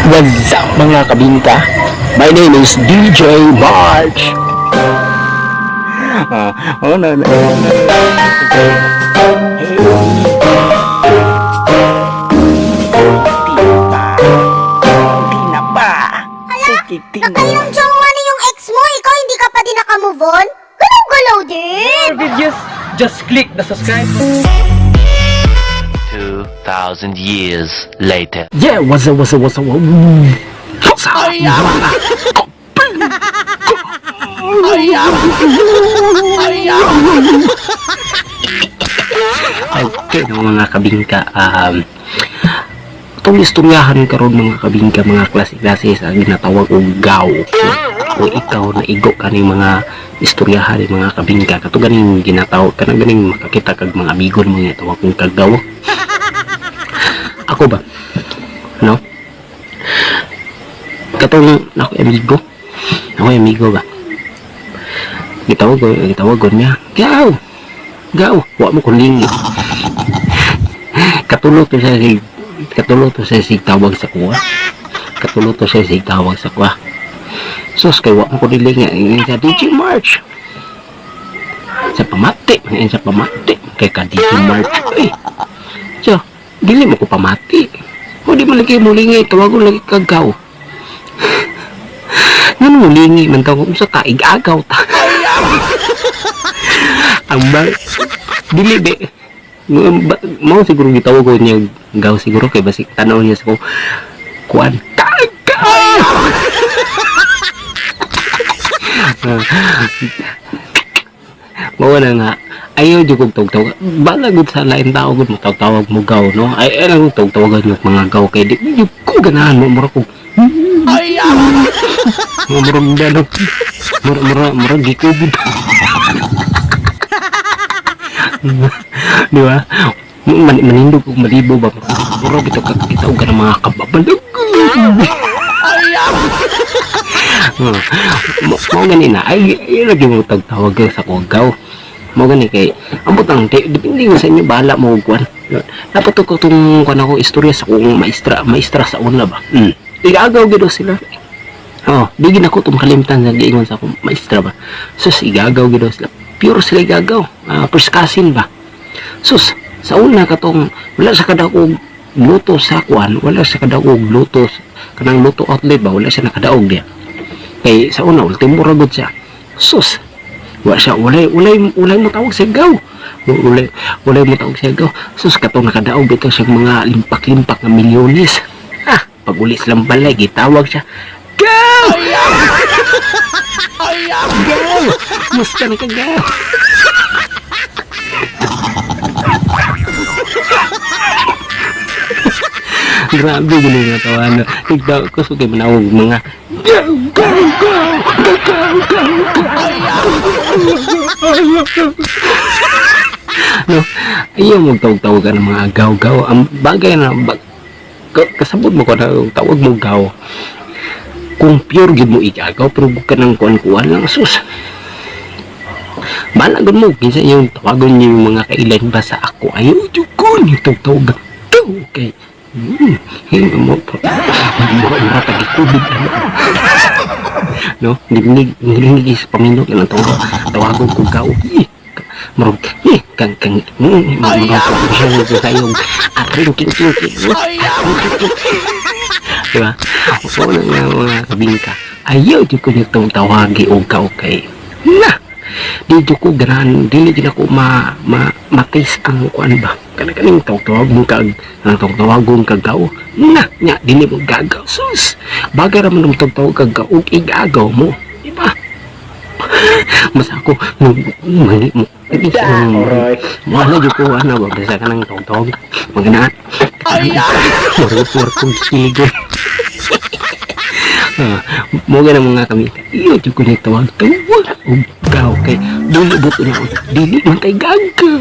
What's up, mga kabingka? My name is DJ March. Ah, oh, no, no. Hey. Di pa. Di na ba? Sige, di na. Nakayong jowa na yung ex mo, ikaw hindi ka pa din nakamove on? Galaw-galaw din! More videos, just click the subscribe 2,000 years later. Yeah, what's up, what's up, what's up? What's up? Okay, mga kabingka, itong istoryahan karon, mga kabingka, mga klase-klase sa ginatawag og gaw. O ikaw na igo kaning mga istoryahan ni mga kabingka, kato ganing ginatawag kanang ganing makakita kag mga amigo mo nga tawag kong kagaw. Ako ba? No? Katong ako amigo. Ako amigo ba? Gitawag ko, gitawag ko niya. Gaw! Gaw! Wa mo kong lingi. Katulo to siya sig tawag sa kuha. Katulo to siya sig tawag sa kuha. Sus, kay wa mo ko dilingi. Ingon siya, "DJ March." Sa pamati. Ingon siya, pamati. Kay ka DJ March. Eh. So, dili mo ko pamati. O di man lagi mo lingi, tawagon lagi kagaw. Ngano mo lingi man tawag sa ta igagaw ta. Ang ba dili be mao siguro gitawag ko niya gaw siguro kay basik tanaw niya sa ko kuan kagaw. Mao na nga ayaw jud kog tawag-tawag. Bala gud sa lain tao gud mo tawag-tawag mo gaw, no? Ay ay lang tawag-tawagan yung mga gaw kay di jud ko ganahan mo mura ko. Ay mura mura mura mura mura gikubid. Di ba? Manindog og malibo ba? Mura bitaw ka kita og kanang mga kababalag. Mao gani na ay ay lagi mo tawag sa kugaw. Mao gani kay ambot ang depende sa inyo, bahala mo og kuan. Dapat ko tong kuan ako istorya sa kong maestra, maestra sa una ba. Igagaw gid sila. Oh, di gid ako tong kalimtan sa giingon sa akong maestra ba. Sus, igagaw gid sila. Pure sila igagaw. First cousin ba. Sus, sa una katong wala sa kadaog luto sa kuan, wala sa kadaog luto kanang luto outlet ba, wala siya nakadaog diya. Kay sa una ultimo ra gud siya. Sus, wa siya walay walay walay mo tawag sa gaw. Walay walay mo tawag sa gaw. Sus, katong nakadaog bitaw siya mga limpak-limpak nga milyones. Ah, pag uli silang balay gitawag siya. Gaw! Gaw! Musta na ka, gaw? Grabe gini nga tawanan. Tigda ko so kay manawag mga go go go go go go go. No, ayaw mo tawag-tawagan ng mga gaw-gaw. Ang bagay na kasabot mo ko na tawag mo gaw. Kung pure gid mo igagaw pero ka ng kuan-kuan lang sus. Bahala gud mo kinsa yung tawagon niyo yung mga kailan ba sa ako. Ayaw jud ko ni tawag gaw kay hey, mo mura mura tagikubig ano. No, ninig ninig sa paminok yan ang tawag tawagon ko gaw. Eh, murag eh kang kang murag ko kayo aring king king king. Di ba? Oo na nga mga kabingka. Ayaw jud ko nitong tawagi og gaw kay na. Di jud ko ganahan, dili jud ako ma ma ma-taste ang kuan ba. Kana kaning tawag-tawag mo kag ang tawag-tawagon kag gaw. Na, nya dili mo gagaw. Sus. Bagay ra man ang tawag-tawag kag gaw ug igagaw mo. Di ba? Mas ako mo mo mo wala jud ko ana ba basta kanang tawag-tawag magana. Murag murag kong kiligo. Ah, mo gana mga kami. Iyo jud ko ni tawag tawag og gaw kay dili buto na dili man kay gagaw.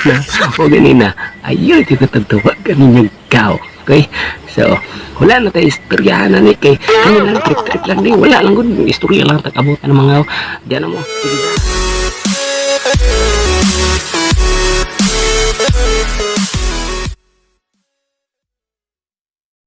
Na, o gani na. Ayaw jud ko tagtawag ganin yung gaw. Okay? So, wala na tayo istoryahan na ni kay ano lang trip trip lang ni wala lang gud istorya lang tag-abutan ng mga diyan mo. Sige.